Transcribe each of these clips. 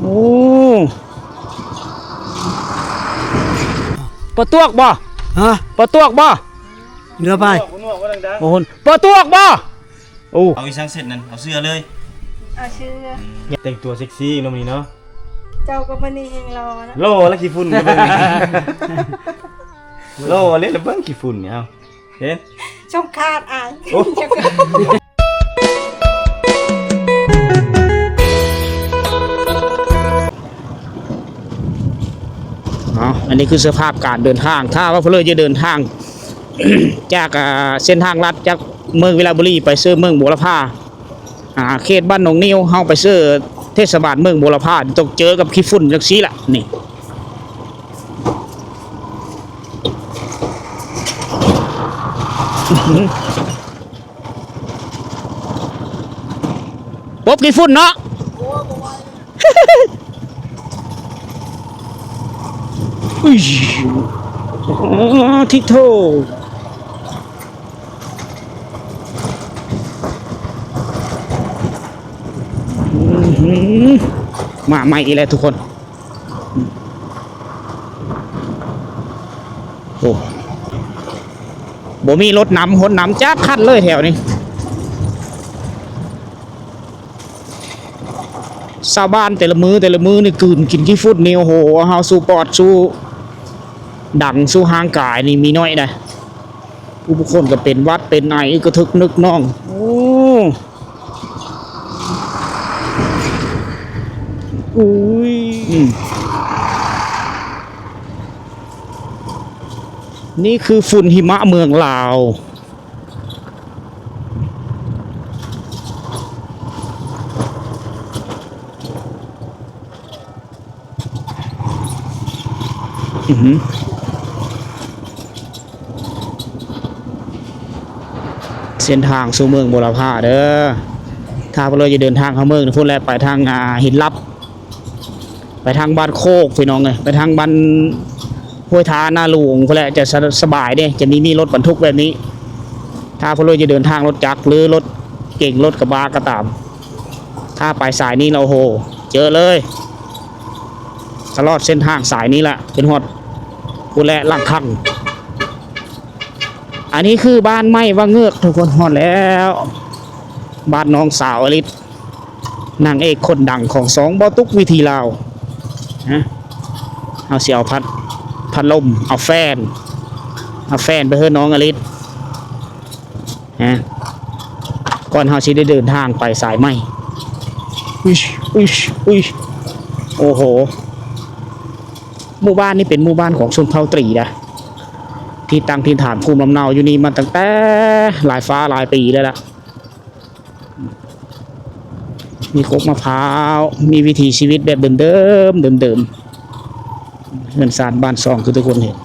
ໂອ້ ປາຕວກບໍ່? ຮະ? ປາຕວກບໍ່? ເຮືອໄປ ບໍ່ຮູ້ວ່າດັງໆ ໂອ້ ປາຕວກບໍ່? ໂອ້ ເອົາອີ່ສັງເສັດນັ້ນ ເອົາເສື້ອເລີຍ ເອົາເສື້ອ ແຕ່ງຕົວເຊັກຊີເນາະມື້ນີ້ເນາະ ເຈົ້າກໍມື້ນີ້ແຮງຫຼໍ່ເນາະ ຫຼໍ່ລະຂີ້ຝຸ່ນກໍເບິ່ງ ຫຼໍ່ເລີຍລະເບິ່ງຂີ້ຝຸ່ນນີ້ ເອົາ ເຫັນ ຊົງຄາດອາຍ ໂອ້ ເອົາ ອັນນີ້ຄືສະພາບການເດີນທາງ ຖ້າວ່າຜູ້ໃດຈະເດີນທາງ ຈາກ ອ່າ ເສັ້ນທາງລັດຈາກເມືອງວິລະບູລີໄປເຊີເມືອງບົວລະພາ ອ່າ ເຂດບ້ານໜອງນິວ ເຮົາໄປເຊີເທດສະບານເມືອງບົວລະພາ ຕ້ອງເຈີກັບຂີ້ຝຸ່ນຈັ່ງຊີ້ລະ ນີ້ ປົບຂີ້ຝຸ່ນເນາະ ອຸ້ຍ ໂອ້ ທິໂທ ອືຫື ມາໃໝ່ອີກແລ້ວທຸກຄົນ ໂອ້ ບໍ່ມີລົດນຳ ຮົນນຳຈັກຄັນເລີຍແຖວນີ້ ຊາວບ້ານແຕ່ລະມື້ ແຕ່ລະມື້ນີ້ກືນກິນຂີ້ຝຸ່ນນີ້ ໂອ້ໂຫ ເຮົາສູ້ປອດ ສູ້ດັງ ສູ້ຮ່າງກາຍນີ້ມີໜ້ອຍໃດ ຜູ້ບາງຄົນກໍເປັນຫວັດເປັນໄອ ອຶກກະທຶກນຶກໜອງ ໂອ້ ອຸ້ຍ ອືມ ນີ້ຄືຝຸ່ນຫິມະເມືອງລາວ. ອືຫື ເສັ້ນທາງສູ່ເມືອງບົວລະພາເດີ ຖ້າເພິ່ນເລີຍຈະເດີນທາງເຂົ້າເມືອງພຸ້ນແຫຼະ ໄປທາງ ອ່າ ຫີນລັບ ໄປທາງບ້ານໂຄກພີ່ນ້ອງເອີຍ ໄປທາງບ້ານຫ້ວຍທານາຫຼວງພຸ້ນແຫຼະ ຈະສະ ສະບາຍເດ້ ຈະມີ ມີລົດບັນທຸກແບບນີ້ ຖ້າຜູ້ໃດຈະເດີນທາງລົດຈັກ ຫຼື ລົດເກັງ ລົດກະບະກໍຕາມ ຖ້າໄປສາຍນີ້ແລ້ວ ໂອ້ໂຫ ເຈີເລີຍ ຕະຫຼອດເສັ້ນທາງສາຍນີ້ແຫຼະ ຈົນຮອດພຸ້ນແຫຼະ ຫຼັງຄັງ. ອັນນີ້ຄືບ້ານໃໝ່ວັງເງືອກ ທຸກຄົນ ຮອດແລ້ວ ບ້ານນ້ອງສາວອະລິດ ນາງເອກຄົນດັງຂອງຊ່ອງບໍ່ຕຸກວິຖີລາວນະ ເຮົາຊິເອົາພັດ ພັດລົມ ເອົາແຟນ ເອົາແຟນໄປເຮືອນນ້ອງອະລິດນະ ກ່ອນເຮົາຊິໄດ້ເດີນທາງໄປສາຍໃໝ່. ອຸ້ຍ ອຸ້ຍ ອຸ້ຍ ໂອ້ໂຫ ໝູ່ບ້ານນີ້ເປັນໝູ່ບ້ານຂອງຊົນເຜົ່າຕຣີນະ ທີ່ຕັ້ງຖິ່ນຖານພູມລຳເນົາຢູ່ນີ້ມາຕັ້ງແຕ່ຫຼາຍຟ້າຫຼາຍປີແລ້ວລະ. ມີກົກມະພ້າວ ມີວິຖີຊີວິດແບບເດີມໆ ເດີມໆ ເຮືອນຊານບ້ານຊ່ອງຄືທຸກຄົນເຫັນ.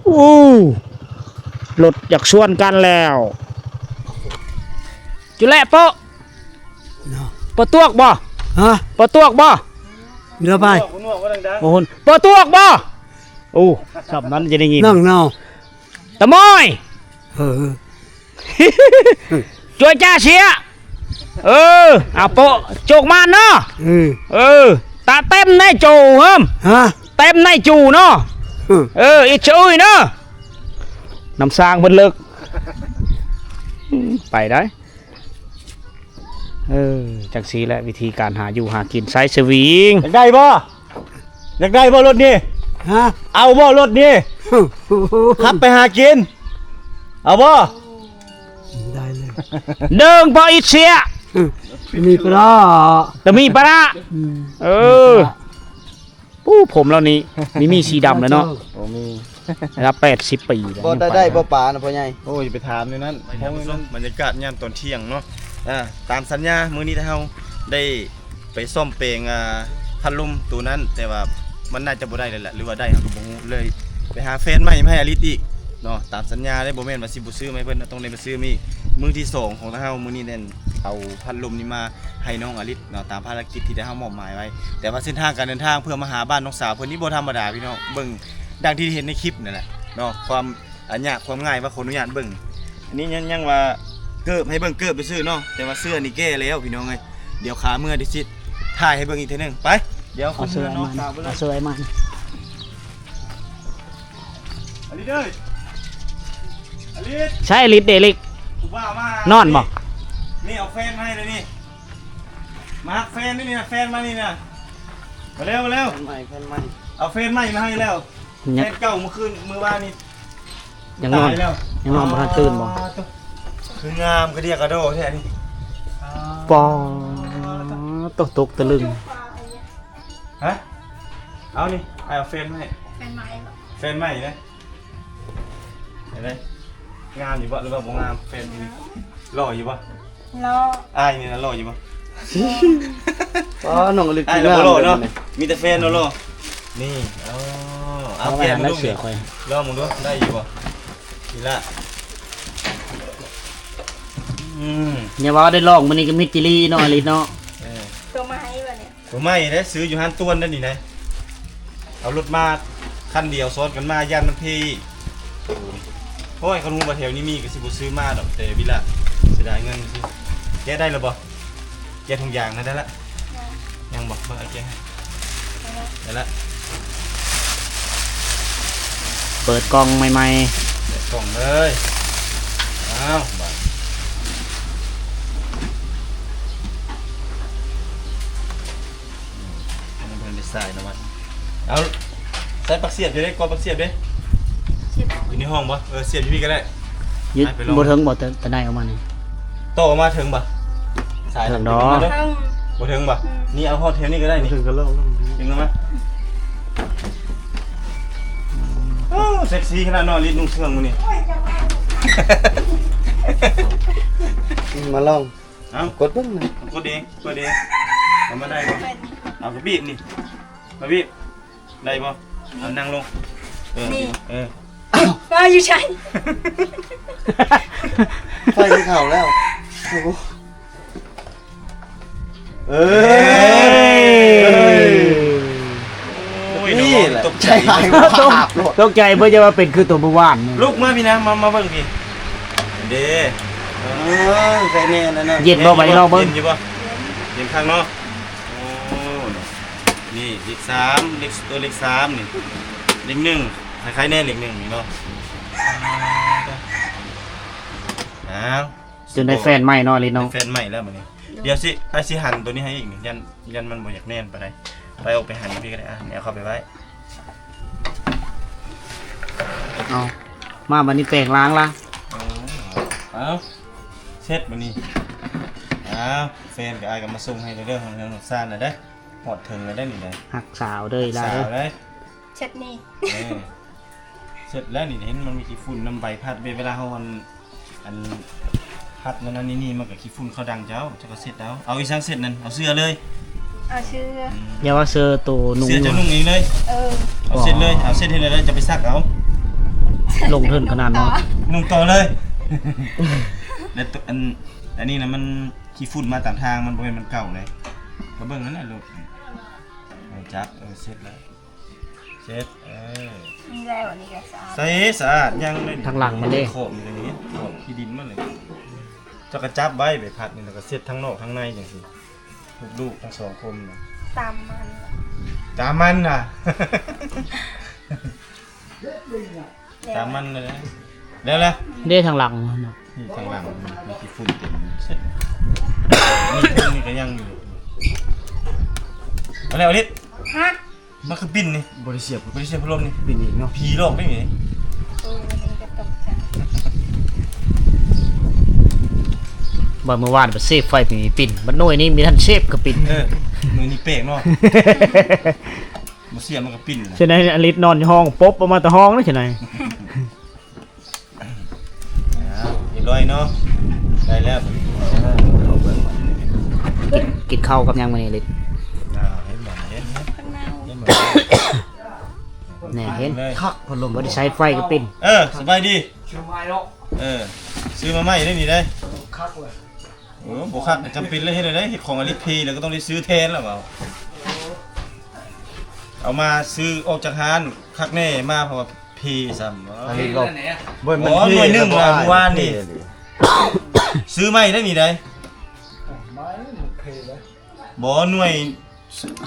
ໂອ້ ລົດຢາກຊວນກັນແລ້ວ ຈຸແລະໂປະ ເນາະ ປາຕວກບໍ່? ຮະ? ປາຕວກບໍ່? ເດີໄປ ບໍ່ຮູ້ວ່າດັງໆ ໂອ້ໂຫ ປາຕວກບໍ່? ໂອ້ ສ່ຳນັ້ນຈະໄດ້ຍິນ ນັ່ງເນາະ ຕາມອຍ ເອີ ຈວຍຈ້າເຊຍ ເອີ ເອົາໂປະ ໂຈກມານເນາະ ເອີ ເອີ ຕາເຕັມໃນຈູເຮີ້ມ ຮະ? ເຕັມໃນຈູເນາະ ເອີ ເອີ ອິດຊະອຸຍເນາະ ນ້ຳສ້າງເພິ່ນເລິກ ໄປໄດ້. ເອີ ຈັ່ງຊີ້ແຫຼະ ວິທີການຫາຢູ່ຫາກິນ ໃຊ້ສະວິງ ຢາກໄດ້ບໍ່? ຢາກໄດ້ບໍ່ລົດນີ້? ຮະ? ເອົາບໍ່ລົດນີ້? ຂັບໄປຫາກິນ ເອົາບໍ່? ໄດ້ເລີຍ ເດີງບໍ່ອິດເຊຍ ມີປະລາ ແຕ່ມີປະລາ ອືມ ເອີ. ປູ້ ຜົມລາວນີ້ມີມີສີດຳແລ້ວເນາະ ໂອ້ ມີລະແປດສິບປີແລ້ວ ບໍ່ໄດ້ ບໍ່ປານະພໍ່ໃຫຍ່ ໂອ້ ຢ່າໄປຖາມແນວນັ້ນ. ບັນຍາກາດຍາມຕອນທ່ຽງເນາະ ອ່າ ຕາມສັນຍາມື້ນີ້ເຮົາໄດ້ໄປສ້ອມແປງ ອ່າ ພັດລົມໂຕນັ້ນ ແຕ່ວ່າມັນໜ້າຈະບໍ່ໄດ້ແລ້ວລະ ຫຼືວ່າໄດ້ເຮົາກໍບໍ່ຮູ້ ເລີຍໄປຫາແຟນໃໝ່ມາໃຫ້ອາລິດອີກເນາະ ຕາມສັນຍາເດ້ ບໍ່ແມ່ນວ່າຊິບໍ່ຊື້ມາໃຫ້ເພິ່ນ ຕ້ອງໄດ້ມາຊື້ມີກ ມື້ທີສອງຂອງທາງເຮົາ ມື້ນີ້ແມ່ນເອົາພັດລົມນີ້ມາ ໃຫ້ນ້ອງອາລິດເນາະ ຕາມພາລະກິດທີ່ໄດ້ເຮົາມອບໝາຍໄວ້ ແຕ່ວ່າເສັ້ນທາງການເດີນທາງເພື່ອມາຫາບ້ານນ້ອງສາວເພິ່ນນີ້ບໍ່ທຳມະດາພີ່ນ້ອງ ເບິ່ງດັ່ງທີ່ເຫັນໃນຄລິບນັ້ນແຫຼະເນາະ ຄວາມ ອາ ຍາກຄວາມງ່າຍ ວ່າຂໍອະນຸຍາດເບິ່ງ ອັນນີ້ຍັງ ຍັງວ່າ ເກີບ ໃຫ້ເບິ່ງເກີບຊື່ໆເນາະ ແຕ່ວ່າເສື້ອນີ້ແກ່ແລ້ວພີ່ນ້ອງເອີຍ. ດຽວຂາເມືອດຽວຊິຖ່າຍໃຫ້ເບິ່ງອີກເທື່ອໜຶ່ງ. ໄປ ດຽວເອົາເສື້ອໃຫ້ມັນ ເອົາເສື້ອໃຫ້ມັນ. ອາລິດເອີຍ ອາລິດ ໃສອາລິດເດລິກ ຜູ້ບ່າວມາ ນອນບໍ່? ນີ້ ເອົາແຟນມາໃຫ້ເລີຍນີ້. ມາຮັກແຟນນີ້ນະ ແຟນມານີ້ນະ. ມາເລັວ ມາເລັວ ແຟນໃໝ່ ແຟນໃໝ່ ເອົາແຟນໃໝ່ມາໃຫ້ແລ້ວ. ແຟນເກົ່າມື້ຄືນ ມື້ວານນີ້ ຍັງນອນ ຕາຍແລ້ວ ຍັງນອນບໍ່ທັນຕື່ນບໍ່? ອໍ ໂຕ ຄືງາມກະດຽກກະດໍແທ້ນີ້. ອໍ ໂຕ ຕົກຕະລຶງ. ຮະ? ເອົານີ້ ອ້າຍເອົາແຟນມາໃຫ້. ແຟນໃໝ່ບໍ່? ແຟນໃໝ່ເດ້. ເຫັນໄດ ງາມຢູ່ບໍ່ ຫຼືວ່າບໍ່ງາມ? ແຟນນີ້ ຫຼໍ່ຢູ່ບໍ່? ຫຼໍ່. ອ້າຍນີ້ນະ ຫຼໍ່ຢູ່ບໍ່? ອໍ ນ້ອງອາລິດ ອ້າຍລະບໍ່ຫຼໍ່ເນາະ ມີແຕ່ແຟນຫຼໍ່ໆ. ນີ້ ອໍ ເອົາ ເອົາ ປ່ຽນເບິ່ງດູ ລອງເບິ່ງດູ ໄດ້ຢູ່ບໍ່? ນີ້ລະ ອືມ ຢ່າເວົ້າໄດ້ ລອງມື້ນີ້ກະມິດຈີ່ລີເນາະ ອາລິດເນາະ. ເອີ ໂຕໃໝ່ບໍ່ນີ້? ໂຕໃໝ່ເດ້ ຊື້ຢູ່ຮ້ານຕ່ວນເດ້ນີ້ນະ. ເອົາລົດມາຄັນດຽວຊ້ອນກັນມາ ຢ້ານມັນເພອີກ. ໂອ້ຍ ຄັນຮູ້ວ່າແຖວນີ້ມີກະຊິບໍ່ຊື້ມາດອກ ແຕ່ວິລະເສຍດາຍເງິນຊື່. ແກະໄດ້ລະບໍ່? ແກະຖົງຢາງນະໄດ້ລະ? ຍັງບໍ່? ເບິ່ງອ້າຍແກະໃຫ້. ໄດ້ລະ ເປີດກ່ອງໃໝ່ໆ ເປີດກ່ອງເລີຍ. ອ້າວ ບາດ ອັນນີ້ເພິ່ນໄປໃສ່ນະວັດ. ເອົາ ໃສ່ປັກສຽບຢູ່ເດ້ ກອດປັກສຽບເດ້. ສຽບຢູ່ໃນຫ້ອງບໍ່? ເອີ ສຽບຢູ່ພີ້ກະໄດ້. ບໍ່ເຖິງບໍ່? ຕະ ຕະໄນອອກມານີ້ ຕໍ່ອອກມາເຖິງບໍ່? ສາຍ ເຖິງດອກ ບໍ່ເຖິງບໍ່? ອືມ ນີ້ ເອົາຮອດແຖວນີ້ກະໄດ້ນີ້ ເຖິງກະລອກ ດຶງອອກມາ. ໂອ້ ເຊັກຊີຂະໜາດເນາະ ລິດນຸ່ງເຊື່ອງມື້ນີ້. ມາລອງ ເອົ້າ ກົດເບິ່ງນະ ກົດເອງ ເປີດເອງ. ເອົາມາໄດ້ບໍ່? ເອົາກະບີບນີ້ ມາບີບ ໄດ້ບໍ່? ເອົານັ່ງລົງ. ເອີ ນີ້ ເອີ ເອົ້າ ວ່າຢູ່ໃສ? ໄຟມັນເຂົ້າແລ້ວ. ໂອ້ ເອີ ໂອ້ຍ ນີ້ແຫຼະ ຕົກໃຈ ຕົກໃຈເພິ່ນຈະວ່າເປັນຄືໂຕມື້ວານນີ້. ລຸກມາພີ້ນະ ມາ ມາເບິ່ງພີ້ເດ້. ເອີ ໄຄແນ່ແລ້ວນະ. ເຢັນບໍ່? ບາດນີ້ລອງເບິ່ງ ເຢັນຢູ່ບໍ່? ເຢັນຄັກເນາະ. ໂອ້ ນີ້ເລກສາມ ເລກ ເອີ ເລກສາມນີ້ ເລກໜຶ່ງ ໄຄແນ່ເລກໜຶ່ງນີ້ເນາະ. ອ້າວ ຈົນໄດ້ແຟນໃໝ່ເນາະ ລິດເນາະ. ໄດ້ແຟນໃໝ່ແລ້ວບາດນີ້. ດຽວຊິ ອ້າຍຊິຫັນໂຕນີ້ໃຫ້ອີກນີ້ ຢ້ານ ຢ້ານມັນບໍ່ຢາກແໜ້ນປານໃດ. ໄປ ອອກໄປຫັນຢູ່ພີ້ກະໄດ້. ອ່ະ ແນວເຂົ້າໄປໄວ້. ເອົາ ມາບາດນີ້ແປງລ້າງລະ. ເອົາ ເຊັດບາດນີ້. ອ້າວ ແຟນກະ ອ້າຍກະມາສົ່ງໃຫ້ເດີ ເຮືອນຮອດຊານແລ້ວເດີ. ຮອດເຖິງແລ້ວເດ້ນີ້ເດີ ຮັກສາວເດີ ອີ່ຫຼ້າເດີ. ເຊັດນີ້ ເອີ ເຊັດແລ້ວນີ້. ເຫັນມັນມີຂີ້ຝຸ່ນນຳໃບພັດເວ ເວລາເຮົາອັນ ອັນພັດນັ້ນນີ້ນີ້ ມັນກະຂີ້ຝຸ່ນເຂົ້າດັງເຈົ້າ. ເຈົ້າກະເຊັດເອົາ. ເອົາອີ່ສັງເຊັດນັ້ນ? ເອົາເສື້ອເລີຍ. ເອົາເສື້ອ ອືມ ຢ່າວ່າເສື້ອໂຕນຸ່ງ ເສື້ອເຈົ້ານຸ່ງເອງເລີຍ. ເອີ ເອົາເຊັດເລີຍ. ເອົາເຊັດເຮັດແລ້ວຈະໄປຊັກເອົາ. ລົງທຶນຂະໜາດເນາະ. ນຸ່ງຕໍ່ເລີຍ. ແລ້ວໂຕ ອັນ ອັນນີ້ນະ ມັນ ຂີ້ຝຸ່ນມາຕາມທາງ ມັນບໍ່ແມ່ນມັນເກົ່າເດ້. ກະເບິ່ງຫັ້ນແຫຼະລູກ. ເອີ ຈັບ ເອີ ເຊັດແລ້ວ ເຊັດ ເອີ ນີ້ແຫຼະ ອັນນີ້ກະສະອາດ. ໃສ ສະອາດ ຍັງເລີຍ. ທາງຫຼັງມັນເດ້ ຂອບນີ້ ຂອບຂີ້ດິນມັນເລີຍ. ເຈົ້າກະຈັບໄວ້ ໃບພັດນີ້ ແລ້ວກະເຊັດທັງນອກທັງໃນຈັ່ງຊີ້ ລູກທັງສອງຄົນນະ. ຕາມມັນ ຕາມມັນນະ. ຕາມມັນເລີຍ. ແລ້ວລະ ເດ້ ທາງຫຼັງ ນີ້ທາງຫຼັງມີຂີ້ຝຸ່ນເຕັມເຊັດ. ນີ້ ນີ້ກະຍັງຢູ່. ເອົາແລ້ວ ອາລິດ. ຮະ? ມັນຄືປິ່ນນີ້. ບໍ່ໄດ້ສຽບ ບໍ່ໄດ້ສຽບພັດລົມນີ້. ປິ່ນອີກເນາະ. ຜີຫຼອກໄດ້ນີ້. ເອີ ມັນກະຕົກໃຈ. ບາດມື້ວານໄປເຊບໄຟມີປິ່ນ ບາດໜ່ວຍນີ້ມີທັນເຊບກະປິ່ນ. ເອີ ໜ່ວຍນີ້ແປກເນາະ. ບໍ່ເສຍມັນກະປິ່ນ. ຊັ້ນໃດອາລິດນອນຢູ່ຫ້ອງ ປົບອອກມາແຕ່ຫ້ອງເລີຍຊັ້ນໃດ. ອ້າວ ຮຽບຮ້ອຍເນາະ. ໄດ້ແລ້ວ. ເອີ ເອົາເບິ່ງ ກິນ ກິນເຂົ້າກັບຫຍັງມື້ນີ້ ອາລິດ? ອ້າວ ເຫັນບໍ່ ເຫັນ ເຫັນບໍ່ ແນ່ ເຫັນ ຄັກ ພັດລົມ ບໍ່ໄດ້ໃຊ້ໄຟກະປິ່ນ. ເອີ ສະບາຍດີ. ເອີ ຊື້ມາໃໝ່ເດ້ນີ້ເດ້. ຄັກເລີຍ. ໂອ້ ບໍ່ຄັກກະຈຳເປັນແລ້ວ ເຮັດແນວໃດ ເຮັດຂອງອາລິດພີແລ້ວກະຕ້ອງໄດ້ຊື້ແທນແລ້ວ. ເອົາ ເອົາມາຊື້ອອກຈາກຮ້ານຄັກແນ່ ມາເພາະວ່າພີຊ້ຳ. ອາລິດກໍ ບໍ່ແມ່ນ ໜ່ວຍໜຶ່ງ ມື້ວານນີ້. ຊື້ໃໝ່ໄດ້ນີ້ໃດ໋. ບໍ່ ໜ່ວຍ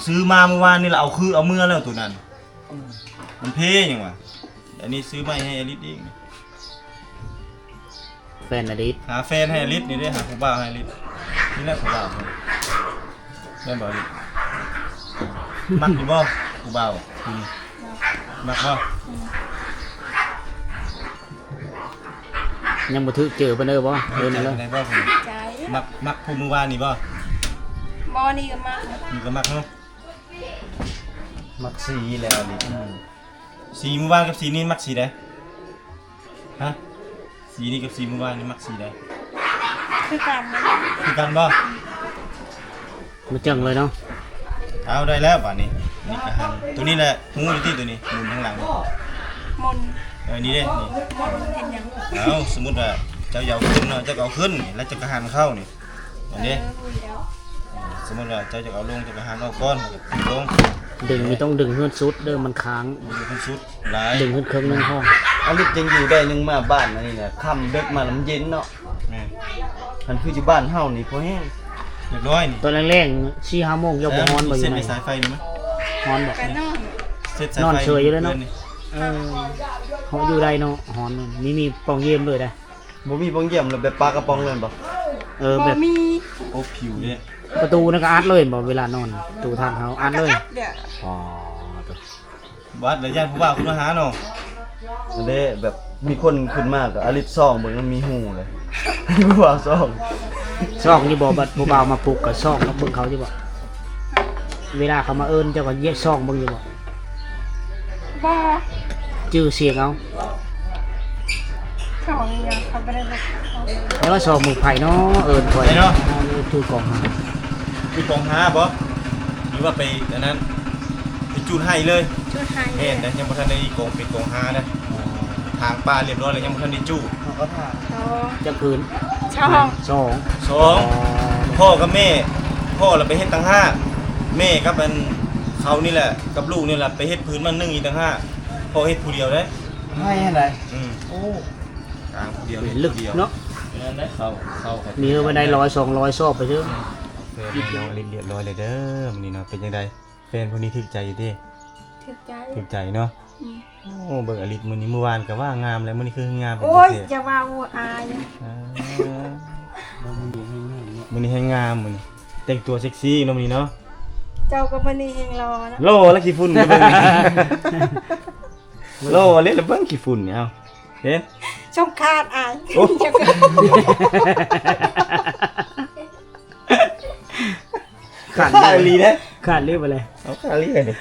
ຊື້ມາມື້ວານນີ້ລະ ເອົາຄືເອົາເມືອແລ້ວໂຕນັ້ນ. ມັນເພຫຍັງວະ. ອັນນີ້ຊື້ໃໝ່ໃຫ້ອາລິດອີກ. ແຟນອາລິດ ຫາແຟນໃຫ້ອາລິດນີ້ເດ້ ຫາຜູ້ບ່າວໃຫ້ອາລິດ. ນີ້ແຫຼະຜູ້ບ່າວ ແມ່ນບໍ່ອາລິດ? ມັກຢູ່ບໍ່ຜູ້ບ່າວ? ອືມ ມັກບໍ່? ອືມ ຍັງບໍ່ຖືກເຈີປານໃດບໍ່? ເອີ ນັ້ນແຫຼະ ໃຈ ມັກ ມັກຜູ້ມື້ວານນີ້ບໍ່? ບໍ່ ນີ້ກໍມັກ ນີ້ກໍມັກເນາະ. ມັກສີແລ້ວນີ້. ອືມ ສີມື້ວານກັບສີນີ້ມັກສີໃດ? ຮະ? ສີນີ້ກັບສີມື້ວານນີ້ມັກສີໃດ? ຄືກັນ ຄືກັນບໍ່? ມາເຈີກັນເລີຍເນາະ. ເອົາ ໄດ້ແລ້ວບາດນີ້. ນີ້ກະຫັນ ໂຕນີ້ແຫຼະ ຫູຢູ່ຕິ ໂຕນີ້ ໝູນທາງຫຼັງ ໝູນ. ເອີ ນີ້ເດ້ ນີ້ ໝູນເຮັດຫຍັງ? ເອົາ ສົມມຸດວ່າເຈົ້າຢາກເອົາຂຶ້ນເນາະ ເຈົ້າກໍເອົາຂຶ້ນນີ້ ແລ້ວເຈົ້າກໍຫັນເຂົ້ານີ້. ອັນນີ້ ເອີ ຮູ້ແລ້ວ ສົມມຸດວ່າເຈົ້າຈະເອົາລົງ ເຈົ້າກໍຫັນອອກກ່ອນ ແລ້ວກໍຕິດລົງ. ດຶງນີ້ຕ້ອງດຶງໃຫ້ມັນສຸດເດີ ມັນຄ້າງ. ດຶງໃຫ້ມັນສຸດຫຼາຍ ດຶງຂຶ້ນເຄິ່ງໜຶ່ງພໍ. ອາລິດຈັ່ງຢູ່ໄດ້ໜຶ່ງ ມາບ້ານອັນນີ້ນະ ຄ່ຳເດິກມາລະມັນເຢັນເນາະ. ແມ່ນ ຄັນຄືຢູ່ບ້ານເຮົານີ້ພໍແຮງ ຮຽບຮ້ອຍນີ້. ຕອນແລງໆ ສີ່ຫ້າໂມງ ເຈົ້າບໍ່ຮ້ອນບໍ່? ຢູ່ໃນ ສາຍໄຟນີ້ມັນຮ້ອນບໍ່? ກໍນອນ ເຊັດສາຍໄຟ ນອນເຊີຍຢູ່ເລີຍເນາະ. ເອີ ເຮົາຢູ່ໄດ້ເນາະ ຮ້ອນ. ມີ ມີປ່ອງຢ້ຽມເລີຍໄດ໋. ບໍ່ມີປ່ອງຢ້ຽມ ແລ້ວແບບປາກະປ໋ອງເລີຍບໍ່? ເອີ ແບບ ບໍ່ມີ. ໂອ້ ຜິວເດ້. ປະຕູນັ້ນກໍອັດເລີຍບໍ່ ເວລານອນ? ປະຕູທາງເຮົາອັດເລີຍ. ອັດເດີ. ອໍ ໂຕ ບໍ່ອັດແລ້ວຢ້ານຜູ້ບ່າວຂຶ້ນມາຫາເນາະ. ອັນເດ້ ແບບມີຄົນຂຶ້ນມາກໍອາລິດສ່ອງເບິ່ງ ມັນມີຫູເລີຍ ຜູ້ບ່າວສ່ອງ. ສ່ອງຢູ່ບໍ່? ບັດຜູ້ບ່າວມາປຸກກໍສ່ອງເບິ່ງເຂົາຢູ່ບໍ່? ເວລາເຂົາມາເອີ້ນ ເຈົ້າກໍແຍກສ່ອງເບິ່ງຢູ່ບໍ່? ບໍ່ ຈື່ສຽງເອົາ. ສອງຢ່າງ ເຂົາບໍ່ໄດ້ ແຕ່ວ່າສອງມືໄຜເນາະ ເອີ້ນຂ້ອຍເນາະ. ເອີ ຖືກອງຫາ ຖືກອງຫາບໍ່? ຫຼືວ່າໄປອັນນັ້ນ ໄປຈູດໄຮ່ເລີຍ? ຈູດໄຮ່. ແມ່ນນະ ຍັງບໍ່ທັນໄດ້ກອງເປັນກອງຫານະ. ຖາງປ່າຮຽບຮ້ອຍແລ້ວ ຍັງບໍ່ທັນໄດ້ຈູດ. ເຮົາກໍຖາງ ສອງ ຈັກຜືນ? ສອງ ສອງ ສອງ. ພໍ່ກັບແມ່ ພໍ່ລະໄປເຮັດຕ່າງຫາກ ແມ່ກັບອັນເຂົານີ້ແຫຼະ ກັບລູກນີ້ລະໄປເຮັດຜືນມັນໜຶ່ງອີກຕ່າງຫາກ. ພໍ່ເຮັດຜູ້ດຽວເດ້. ໃຫ້ໃຫ້ໃດ? ອືມ ໂອ້ ກາງຜູ້ດຽວ ເຮັດຜູ້ດຽວເນາະ. ນັ້ນແຫຼະ ເຂົາ ເຂົາ ມີເອີ ໄດ້ຮ້ອຍສອງຮ້ອຍຊອບໄປເດີ. ອືມ ເອີ ເປັນທີ່ຮຽບຮ້ອຍແລ້ວເດີມື້ນີ້ເນາະ. ເປັນຈັ່ງໃດ ແຟນຜູ້ນີ້ຖືກໃຈຢູ່ຕິ? ຖືກໃຈ ຖືກໃຈເນາະ. ອືມ ໂອ້ ເບິ່ງອາລິດມື້ນີ້ ມື້ວານກໍວ່າງາມແລ້ວ ມື້ນີ້ຄືງາມເປັນພິເສດ. ໂອ້ຍ ຢ່າວ່າ ອາຍ. ອ່າ ມື້ນີ້ແຮງງາມເນາະ ມື້ນີ້ແຮງງາມ ມື້ນີ້ແຕ່ງຕົວເຊັກຊີເນາະ ມື້ນີ້ເນາະ. ເຈົ້າກໍມື້ນີ້ແຮງຫຼໍ່ເນາະ. ຫຼໍ່ລະຂີ້ຝຸ່ນ ກໍເບິ່ງ ຫຼໍ່ເລີຍລະເບິ່ງຂີ້ຝຸ່ນນີ້. ເອົ້າ ເຫັນ ຊົງຄາດອາຍ. ໂອ້ ຂາດອີ່ຫຼີເດ້ ຂາດອີ່ຫຼີບໍ່ແລະ. ເອົາ ຂາດອີ່ຫຼີເດ້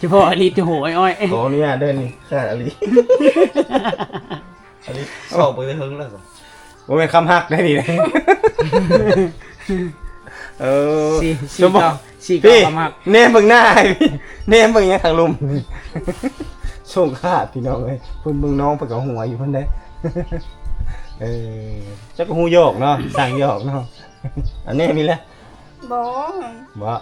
ສະເພາະອາລິດໂຫອ້ອຍໆ. ຂໍອະນຸຍາດເດີນີ້ ຂາດອີ່ຫຼີ. ອາລິດຊອກໄປເຖິງແລ້ວ. ບໍ່ແມ່ນຄຳຮັກໄດ໋ນີ້. ເອີ ສີ່ ສີ່ເກົ້າ ສີ່ເກົ້າຄຳຮັກ. ແນມເບິ່ງໜ້າ ແນມເບິ່ງຫຍັງທາງລຸ່ມ. ຊົງຄາດ ພີ່ນ້ອງເອີຍ ເພິ່ນເບິ່ງນ້ອງເພິ່ນກໍຫົວຢູ່ພຸ້ນເດ້. ເອີ ເຈົ້າກໍຮູ້ຫຍອກເນາະ ຊ່າງຫຍອກເນາະ. ອັນນີ້ມີແລ້ວ ບໍ່ ບໍ່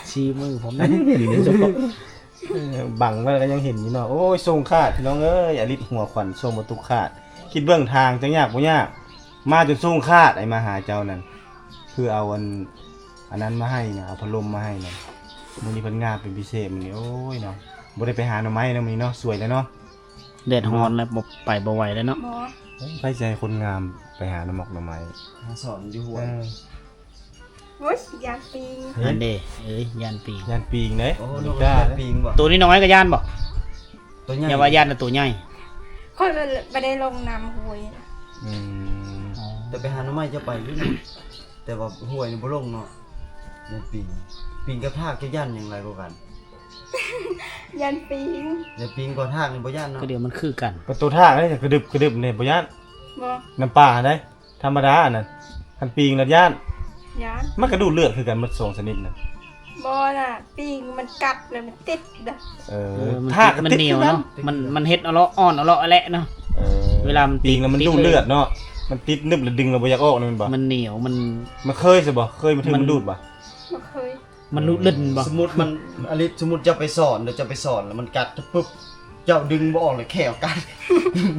ຊີ້ມືພ້ອມ ຍັງເຫັນຢູ່ເນາະ. ເອີ ບັງໄວ້ແລ້ວກໍຍັງເຫັນຢູ່ເນາະ. ໂອ້ຍ ຊົງຄາດ ພີ່ນ້ອງເອີຍ ອາລິດຫົວຂວັນ ຊົງບໍ່ຕຸກຂາດ. ຄິດເບິ່ງທາງຈະຍາກບໍ່ຍາກ ມາຈົນຊົງຄາດ ໄອ້ມາຫາເຈົ້ານັ້ນ ຄືເອົາອັນ ອັນນັ້ນມາໃຫ້ນະ ເອົາພັດລົມມາໃຫ້ນະ. ມື້ນີ້ເພິ່ນງາມເປັນພິເສດມື້ນີ້. ໂອ້ຍເນາະ ບໍ່ໄດ້ໄປຫາໜໍ່ໄມ້ນະມື້ນີ້ເນາະ. ສວຍແລ້ວເນາະ ແດດຮ້ອນແລ້ວ ບໍ່ ໄປບໍ່ໄຫວແລ້ວເນາະ. ບໍ່ ໃຜຊິໃຫ້ຄົນງາມໄປຫາໜໍ່ໝອກໜໍ່ໄມ້ ຫາສອນຢູ່ຫ້ວຍ. ເອີ ໂອ້ຍ ຢ້ານປີງ. ຫັ້ນເດ້ ເອີຍ ຢ້ານປີງ ຢ້ານປີງເດ້. ໂອ້ ນ້ອງຢ້ານປີງບໍ່? ໂຕນ້ອຍໆກໍຢ້ານບໍ່? ໂຕໃຫຍ່ ຢ່າວ່າຢ້ານນະ ໂຕໃຫຍ່. ຂ້ອຍບໍ່ໄດ້ລົງນ້ຳຫ້ວຍ. ອືມ ອໍ ແຕ່ໄປຫາໜໍ່ໄມ້ຈະໄປຢູ່ນະ ແຕ່ວ່າຫ້ວຍນີ້ບໍ່ລົງເນາະ. ຢ້ານປີງ ປີງກັບທາກ ເຈົ້າຢ້ານຫຍັງຫຼາຍກວ່າກັນ? ຢ້ານປີງ ຢ້ານປີງກວ່າທາກນີ້ບໍ່ຢ້ານເນາະ. ກໍດຽວມັນຄືກັນ ປະຕູທາກເດ້ ກະດຶບກະດຶບນີ້ບໍ່ຢ້ານ. ບໍ່ ນ້ຳປ່າຫັ້ນເດ້ ທຳມະດາອັນນັ້ນ. ຄັນປີງລະຢ້ານ ຢ້ານ ມັນກະດູດເລືອດຄືກັນໝົດສອງຊະນິດນັ້ນ. ບໍ່ນະ ປີງມັນກັດແລ້ວມັນຕິດນະ. ເອີ ເອີ ມັນ ທາກ ມັນໜຽວເນາະ ຕິດຄືກັນ ມັນ ມັນເຮັດອະເລາະອ່ອນອະເລາະແລະເນາະ. ເອີ ເວລາມັນຕິດ ປີງແລ້ວມັນດູດເລືອດເນາະ ມັນຕິດນຶບແລ້ວດຶງແລ້ວບໍ່ຢາກອອກນັ້ນແມ່ນບໍ່? ມັນໜຽວ ມັນ ມັນເຄີຍຊະບໍ່? ເຄີຍມາຖືກມັນດູດບໍ່? ບໍ່ເຄີຍ. ມັນຫຼຸດເລີ້ນບໍ່? ສົມມຸດມັນ ອາລິດ ສົມມຸດເຈົ້າໄປສອນ ແລ້ວເຈົ້າໄປສອນ ແລ້ວມັນກັດປຶບ ເຈົ້າດຶງບໍ່ອອກເລີຍ ແຂ້ວກັດ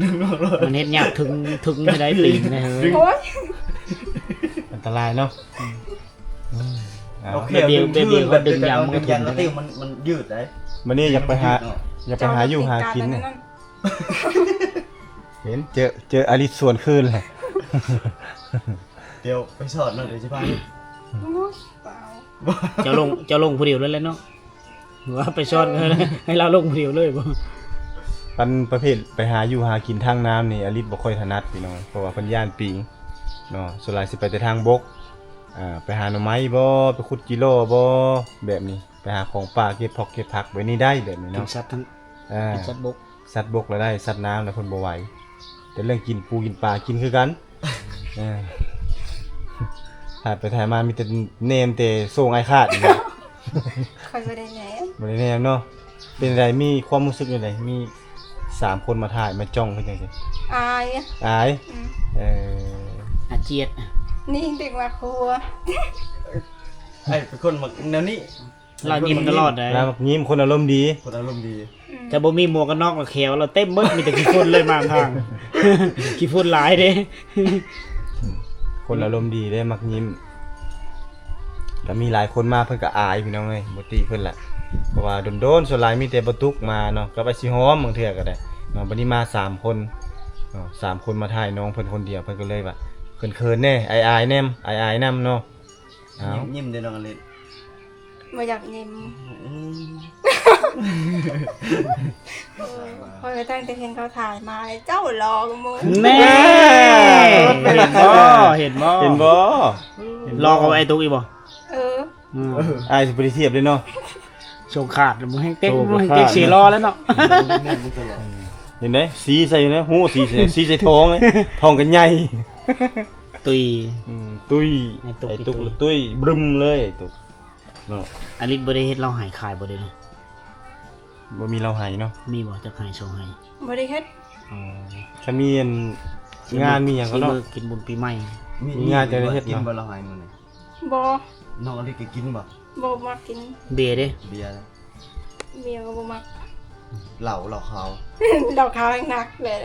ດຶງອອກໂລດ ມັນເຮັດຍາກ ເຖິງ ເຖິງຊິໄດ້ຕີນເລີຍ ໂອ້ຍ ອັນຕະລາຍເນາະ. ອືມ ເອົາ ໂອເຄ ເບວ ເບວ ເບວ ເຂົາດຶງຍາມ ມັນກໍທຸ່ມ ມັນ ມັນຍືດໄດ໋. ມື້ນີ້ຢາກໄປຫາ ຢາກໄປຫາຢູ່ຫາກິນນີ້ ເຫັນ ເຈີ ເຈີອາລິດສວນຄືນແຫຼະ ດຽວໄປສອນເນາະ ດຽວຊິພາ ໂອ້ຍ ເຈົ້າລົງ ເຈົ້າລົງຜູ້ດຽວເລີຍແຫຼະເນາະ ວ່າໄປສອນ ເອີ ໃຫ້ລາວລົງຜູ້ດຽວເລີຍບໍ? ຄັນປະເພດໄປຫາຢູ່ຫາກິນທາງນ້ຳນີ້ ອາລິດບໍ່ຄ່ອຍຖະໜັດພີ່ນ້ອງ ເພາະວ່າເພິ່ນຢ້ານປິງເນາະ ສ່ວນຫຼາຍຊິໄປແຕ່ທາງບົກ ອ່າ ໄປຫາໜໍ່ໄມ້ບໍ ໄປຂຸດຈີ່ລໍບໍ ແບບນີ້ ໄປຫາຂອງປ່າ ເກັບພອກເກັບຜັກ ແບບນີ້ໄດ້ ແບບນີ້ເນາະ ກິນສັດທັງ ເອີ ກິນສັດບົກ ສັດບົກລະໄດ້ ສັດນ້ຳລະເພິ່ນບໍ່ໄຫວ ແຕ່ເລື່ອງກິນປູກິນປາກິນຄືກັນ ເອີ ຖ່າຍໄປຖ່າຍມາມີແຕ່ແນມແຕ່ໂສ້ງອ້າຍຂາດນີ້ແຫຼະ ຂ້ອຍບໍ່ໄດ້ແນມ ບໍ່ໄດ້ແນມເນາະ. ເປັນໃດ ມີຄວາມຮູ້ສຶກຈັ່ງໃດ ມີສາມຄົນມາຖ່າຍມາຈ້ອງເຮັດຈັ່ງຊີ້? ອາຍ ອາຍ ອືມ ເອີ ອາຈຽດ ນີ້ເດັກມາຄົວ ອ້າຍເປັນຄົນມັກແນວນີ້ ລາວຍິ້ມຕະຫຼອດເດ້ ລາວມັກຍິ້ມ ຄົນອາລົມດີ ຄົນອາລົມດີ ອືມ ຖ້າບໍ່ມີໝວກກັນນັອກລະແຂວລາວເຕັມເບິດ ມີແຕ່ຂີ້ຝຸ່ນເລີຍມາທາງ ຂີ້ຝຸ່ນຫຼາຍເດ້ ຄົນອາລົມດີເດ້ ມັກຍິ້ມ ກໍມີຫຼາຍຄົນມາເພິ່ນກໍອາຍພີ່ນ້ອງເອີຍ ບໍ່ຕິເພິ່ນລະ ເພາະວ່າດົນໆ ສ່ວນຫຼາຍມີແຕ່ບໍ່ຕຸກມາເນາະ ກັບອ້າຍຊິຫອມ ບາງເທື່ອກໍໄດ້ເນາະ ບັດນີ້ມາສາມຄົນເນາະ ສາມຄົນມາຖ່າຍນ້ອງເພິ່ນຄົນດຽວ ເພິ່ນກໍເລີຍວ່າເຂີນໆແດ່ ອາຍໆແດ່ ອາຍໆນຳເນາະ. ອ້າວ ຍິ້ມໆເດ້ນ້ອງອາລິດ ບໍ່ຢາກຍິ້ມ ອືມ ໂອ້ຍ ຂ້ອຍກໍຕັ້ງແຕ່ເຫັນເຂົາຖ່າຍມາ ເຈົ້າຫຼໍ່ກວ່າໝູ່ ແນ່ ເຫັນບໍ່ ເຫັນບໍ່ ເຫັນບໍ່ ເຫັນບໍ່ ຫຼໍ່ກວ່າອ້າຍຕຸກອີກບໍ່? ເອີ ອືມ ອ້າຍຊິບໍ່ໄດ້ທຽບເດ້ເນາະ ໂຊງຂາດ ບໍ່ແຮງເຕັກ ໂຊງຂາດ ບໍ່ແຮງເຕັກ ເສຫຼໍ່ແລ້ວເນາະ ເຫັນໄດ໋ ສີໃສ່ນະ ຮູ້ສີໃສ່ ສີໃສ່ທອງ ທອງກໍໃຫຍ່ ຕຸ້ຍ ອືມ ຕຸ້ຍ ອ້າຍຕຸກ ຕຸ້ຍບຶມເລີຍ ຕຸ້ຍ ເນາະ ອາລິດບໍ່ໄດ້ເຮັດເຫຼົ້າໄຫຂາຍບໍ່ເດນີ້? ບໍ່ມີເຫຼົ້າໄຫເນາະ ມີບໍ່ຈັກໄຫສອງໄຫ? ບໍ່ໄດ້ເຮັດ ອໍ ຄັນມີອັນງານມີຫຍັງກໍເນາະ ກິນບຸນປີໃໝ່ ມີງານຈະໄດ້ເຮັດເນາະ ກິນບໍ່ເຫຼົ້າໄຫມື້ນີ້? ບໍ່ ນ້ອງອາລິດກໍກິນບໍ່? ບໍ່ມັກກິນ ເບຍເດ? ເບຍ ເບຍກໍບໍ່ມັກ ເຫຼົ້າ ເຫຼົ້າຂາວ ເຫຼົ້າຂາວແຮງໜັກເລີຍ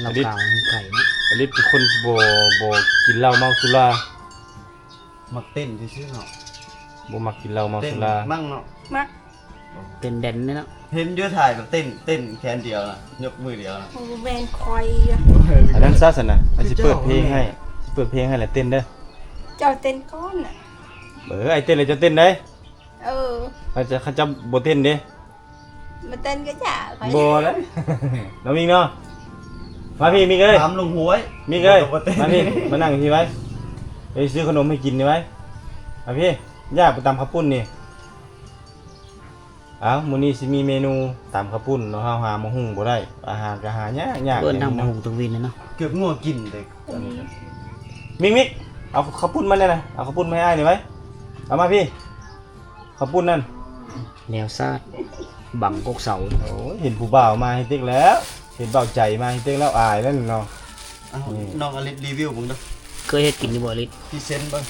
ເຫຼົ້າຂາວແຮງໄກເນາະ ອາລິດເປັນຄົນບໍ່ ບໍ່ກິນເຫຼົ້າເມົາສຸລາ ມັກເຕັ້ນຊື່ໆເນາະ ບໍ່ມັກກິນເຫຼົ້າເມົາສຸລາ ເຕັ້ນມັກເນາະ ມັກ ເຕັ້ນແດນເນາະ ເຫັນຢູ່ຖ່າຍແບບເຕັ້ນ ເຕັ້ນແຂນດຽວນະ ຍົກມືດຽວນະ ໂອ້ ແມ່ນຂ້ອຍ ອັນນັ້ນຊະຊັ້ນນະ ອ້າຍຊິເປີດເພງໃຫ້ ຊິເປີດເພງໃຫ້ແລ້ວເຕັ້ນເດີ ເຈົ້າເຕັ້ນກ່ອນນະ ເອີ ອ້າຍເຕັ້ນແລ້ວເຈົ້າເຕັ້ນໄດ໋ ເອີ ຄັນເຈົ້າ ຄັນເຈົ້າບໍ່ເຕັ້ນເດ? ບໍ່ເຕັ້ນກໍຢ່າ ບໍ່ໄດ໋ ນ້ອງມິກເນາະ ມາພີ່ມິກເອີຍ ຕາມລົງຫ້ວຍ ມິກເອີຍ ມາພີ່ ມານັ່ງທີ່ໄວ້ ໄປຊື້ຂະໜົມໃຫ້ກິນນີ້ໄວ້ ມາພີ່ ຢາກໄປຕຳເຂົ້າປຸ້ນນີ້ ເອົ້າ ມື້ນີ້ຊິມີເມນູຕຳເຂົ້າປຸ້ນເນາະ ເຮົາຫາໝາກຫຸ່ງບໍ່ໄດ້ ອາຫານກໍຫາຍາກໆ ເອີ້ນຕຳໝາກຫຸ່ງຕົງວິນເນາະ ເກືອບງົວກິນເດ້ ອືມ ມິກ ມິກ ເອົາເຂົ້າປຸ້ນມາແດ່ນະ ເອົາເຂົ້າປຸ້ນມາໃຫ້ອ້າຍນີ້ໄວ້ ເອົາມາພີ່ ເຂົ້າປຸ້ນນັ້ນ ແນວຊາດ ບັງກົກເສົາ ໂອ້ຍ ເຫັນຜູ້ບ່າວມາເຮັດເຕັກແລ້ວ ເຫັນບ່າວໃຈມາເຮັດເຕັກແລ້ວ ອາຍແລ້ວເນາະ ເອົາ ນີ້ ນ້ອງອາລິດຣີວິວເບິ່ງເດີ້ ເຄີຍເຮັດກິນຢູ່ບໍ່ອາລິດ? ພຣີເຊັນເບິ່ງ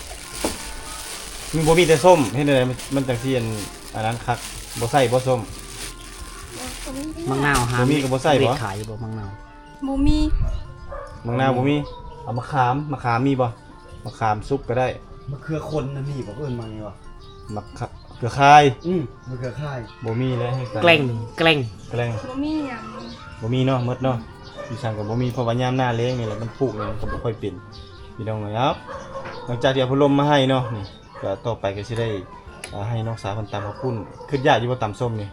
ມັນບໍ່ມີແຕ່ສົ້ມ ເຮັດແນວໃດມັນ ມັນຈັ່ງຊິອັນ ອັນນັ້ນຄັກ ບໍ່ໃສ່ບໍ່ສົ້ມ? ໝາກນາວຫາ ບໍ່ມີກໍບໍ່ໃສ່ບໍ່? ຂາຍຢູ່ບໍ່ໝາກນາວ? ບໍ່ມີ ໝາກນາວບໍ່ມີ ເອົາມະຂາມ ມະຂາມມີບໍ່? ມະຂາມສຸກກໍໄດ້ ມະເຂືອຄົນນະມີບໍ່? ເອີ້ນໝາກຫຍັງວະ? ມະເຂືອຄາຍ ອືມ ມະເຂືອຄາຍ ບໍ່ມີເລີຍ ແກງ ແກງ ແກງ ບໍ່ມີຫຍັງ ບໍ່ມີເນາະ ໝົດເນາະ ອີ່ຫຍັງກໍບໍ່ມີ ເພາະວ່າຍາມໜ້າແລ້ງນີ້ແຫຼະ ມັນປູກແລ້ວມັນກໍບໍ່ຄ່ອຍເປັນ ພີ່ນ້ອງເອີຍ ເອົ້າ ຫຼັງຈາກທີ່ເອົາພັດລົມມາໃຫ້ເນາະ ນີ້ ກໍຕໍ່ໄປກໍຊິໄດ້ ອ່າ ໃຫ້ນ້ອງສາວເພິ່ນຕຳເຂົ້າປຸ້ນ ຄິດຢາກຢູ່ບໍ່ຕຳສົ້ມນີ້?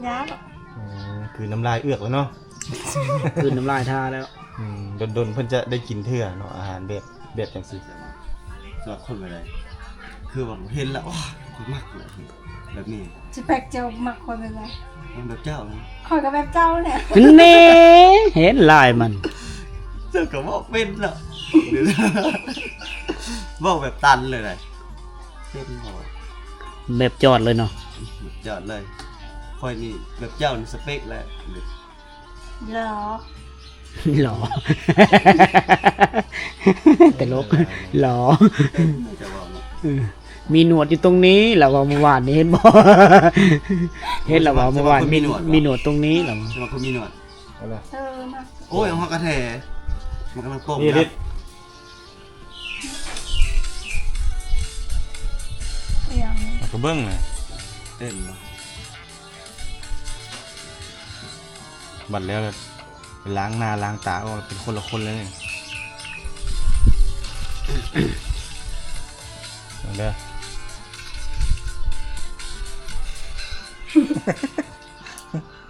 ຢາກ ອືມ ຄືນ້ຳລາຍເອືອກແລ້ວເນາະ ຄືນ້ຳລາຍທ່າແລ້ວ ອືມ ດົນໆເພິ່ນຈະໄດ້ກິນເທື່ອເນາະ ອາຫານແບບ ແບບຈັ່ງຊີ້ ສຳລັບຄົນແບບໃດ ຄືວ່າເຫັນແລ້ວ ໂອ້ຍ ມັກເລີຍ ແບບນີ້ ສະເປັກເຈົ້າມັກຄົນແບບໃດ? ແບບເຈົ້າ ຂ້ອຍກໍແບບເຈົ້າແຫຼະ ແນ່ ເຫັນລາຍມັນ ເຈົ້າກໍເວົ້າເປັນເນາະ ເວົ້າແບບຕັນເລີຍນະ ເປັນບໍ່? ແບບຈອດເລີຍເນາະ ແບບຈອດເລີຍ ຂ້ອຍນີ້ແບບເຈົ້ານີ້ສະເປັກແຫຼະ ຫຼໍ ຫຼໍ ຕະຫຼົກ ຫຼໍ ຈະເວົ້າເນາະ ເອີ ມີໜວດຢູ່ຕົງນີ້ ລາວເວົ້າມື້ວານນີ້ ເຫັນບໍ່? ເຫັນລາວເວົ້າມື້ວານ ມີໜວດ ມີໜວດຕົງນີ້ ລາວວ່າ ສຳລັບຄົນມີໜວດ ເອີ ມັກ ໂອ້ຍ ຂອງເຮົາກະແທ້ ມັນກຳລັງປ້ອງ ນີ້ ນີ້ ກະເບິ່ງນະ ເຕັ້ນບໍ່? ບັດແລ້ວ ໄປລ້າງໜ້າລ້າງຕາອອກ ເປັນຄົນລະຄົນເລີຍນີ້ ເບິ່ງເດີ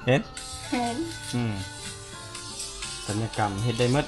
ເຫັນ? ເຫັນ ອືມ ສັນຍະກຳເຮັດໄດ້ໝົດ.